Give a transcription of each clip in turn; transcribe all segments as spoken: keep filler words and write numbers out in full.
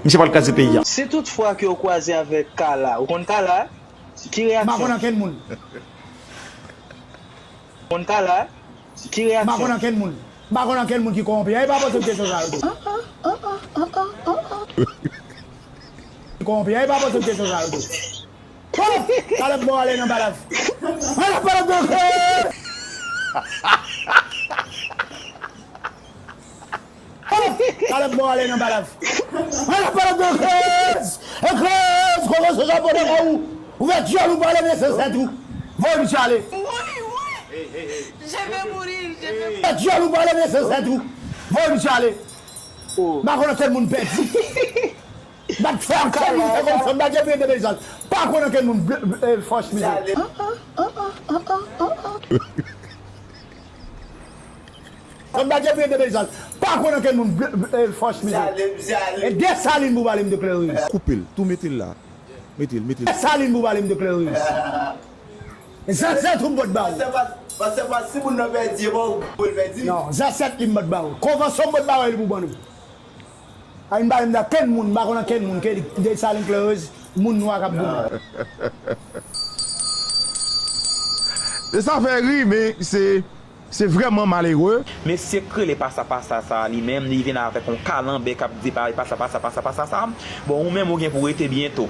Misye pral kraze peyi a. Si tout fwa ke w kwaze avèk Kala, ou konn Kala? Ki reyaksyon? M pa konn ankenn moun. Konn Kala? Ki reyaksyon? M pa konn ankenn moun. M pa konn ankenn moun ki kowonpi. E pa poze m kesyon sa yo tou. Ki kowonpi. E pa poze m kesyon sa yo tou. Talè m ba w ale nan balav. Talè m ba w ale nan balav. Talè m ba w ale nan balav. Ekrèz! Ekrèz! Kòmanse sa pran nan kò ou. Ou fè dyòl ou pale de sansèt ou. Voye misye ale. Fè dyòl ou pale de sansèt ou. Voye misye ale. M pa konn ankenn moun pèdi. M ap fè ankenn moun fè konn fè m bagay byen de bezal. Pa konn ankenn moun fòch mizè. Fè m bagay byen de bezal. Pa konn ankenn moun fòch mizè. E Desalin pou pale m de Kleriz. Koupe l, tou mete l la. Mete l, mete l. Desalin pou pale m de Kleriz. Zansèt ou m pot ba ou. Pastè pa si moun nan pèdi e pa ou pou l pèdi. Non, zansèt li m pot ba ou. Konvansyon m pot ba ou e li pou ban nou. Ay m pa menm nan kenn moun, m pa konn ankenn moun ke Desalin Kleriz, moun nwa k ap goumen. E sa fè ri, men se se vrèman malere. Mesye k rele pasa pasa sa a li menm, li vin avèk yon kalanbè k ap di pa pasa pasa pasa pasa sa. Bon, ou menm ou gen pou rete byento.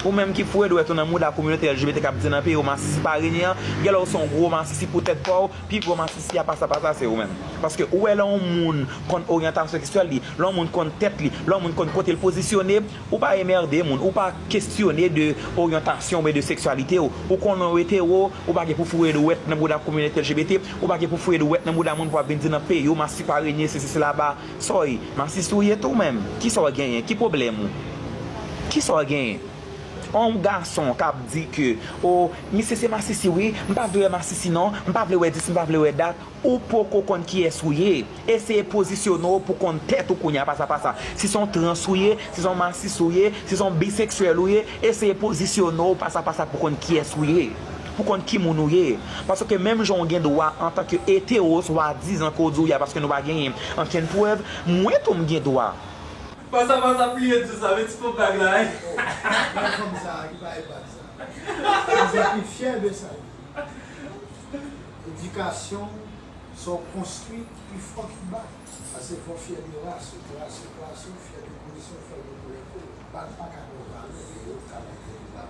Ou menm ki foure dwèt ou nan mouda kominote L G B T k ap di nan peyi w masisi pa renyen an, genlè w se yon gwo masisi pou tèt pa w, pi gwo masisi a pasa pasa se ou menm. Paske ou wè lè yon moun konn oryantasyon seksyèl li, lè yon moun konn tèt li, lè yon moun konn kote l pozisyone, ou pa enmède moun, ou pa kestyone de oryantasyon oubyen de seksyalite w, ou konnen w etero, ou pa gen pou foure dwèt nan mouda kominote L G B T, ou pa gen pou foure dwèt nan mouda moun pou ap vin di nan peyi w masisi pa renyen, sesi sela ba, sa w ye, masisi w ye tou menm, kisa w genyen, ki pwoblèm ou? Kisa w genyen? On gason k ap di ke, o, misye se masisi wi, m pa vle wè masisi non, m pa vle wè dis, m pa vle wè dat, ou poko konn kiyès ou ye. Eseye pozisyone w pou konn tèt ou kounye a, pasa pasa. Si se yon trans ou ye, si se yon masisi ou ye, si se yon biseksyèl ou ye, eseye pozisyone w, pasa pasa, pou konn kiyès ou ye. Pou konn ki moun ou ye. Paske menm jan w gen dwa antanke etero swadizan ke w di w ye a, paske nou pa genyen ankenn prèv, mwen tou m gen dwa. Pasa pasa pliye di sa, men ti pon blag la wi. Gade fanm sa ki pa e bag sa. Fanm sa ki fyè de sa. Edikasyon se yon konstwi ki pi fò ki bag. Paske fò w fyè de ras ou, ras ou, klas ou, fyè de pozisyon, fyè de koulè po w. Bag pa ka ba w valè, e yo ka mete li la.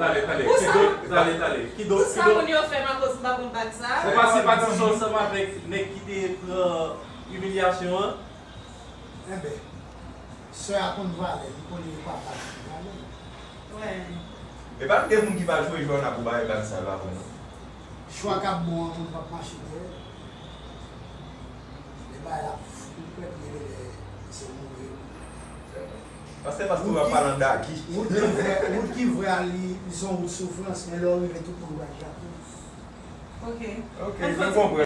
Tale, tale, kidonk, tale, tale, kidonk, kidonk. Pou sa moun yo fè m akoz m pa konn bag sa. Ou pa senpatize ansanm avèk nèg ki te pran imilyasyon an? Enben, sè a konn valè, li konnen li pa bag ki valè. Wi. E pa gen moun ki pa jwe jwè nan pou bay bag sa yo apre non. Chwa k ap bon an moun p ap mache dèyè l. Men bagay la fou prèt gen de lè se yon move wout. Pastè Pastè w ap pale an daki. Wout ki vrè, wout ki vrè a li, li se yon wout soufrans, men lè w rive tout moun bay chapo. Ok. Ok, mwen konprann.